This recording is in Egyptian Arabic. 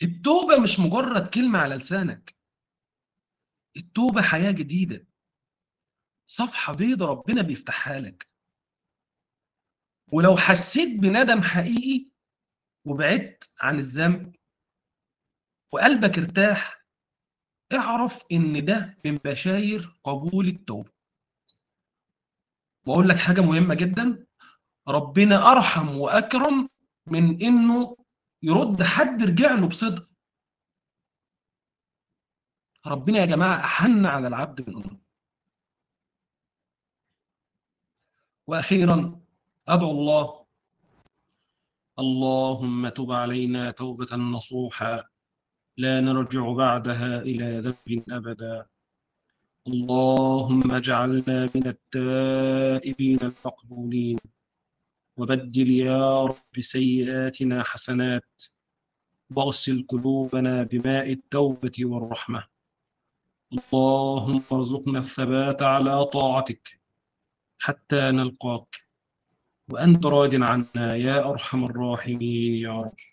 التوبة مش مجرد كلمة على لسانك، التوبة حياة جديدة، صفحة بيضة ربنا بيفتحها لك. ولو حسيت بندم حقيقي وبعدت عن الذنب وقلبك ارتاح، اعرف ان ده من بشاير قبول التوبة. واقول لك حاجة مهمة جدا، ربنا ارحم واكرم من انه يرد حد رجع له بصدق. ربنا يا جماعة احن على العبد من امه. واخيرا ادعو الله، اللهم تب علينا توبة نصوحا لا نرجع بعدها إلى ذنب أبدا. اللهم اجعلنا من التائبين المقبولين، وبدل يا رب سيئاتنا حسنات، واغسل قلوبنا بماء التوبة والرحمة. اللهم ارزقنا الثبات على طاعتك حتى نلقاك وأنت راض عنا يا أرحم الراحمين يا رب.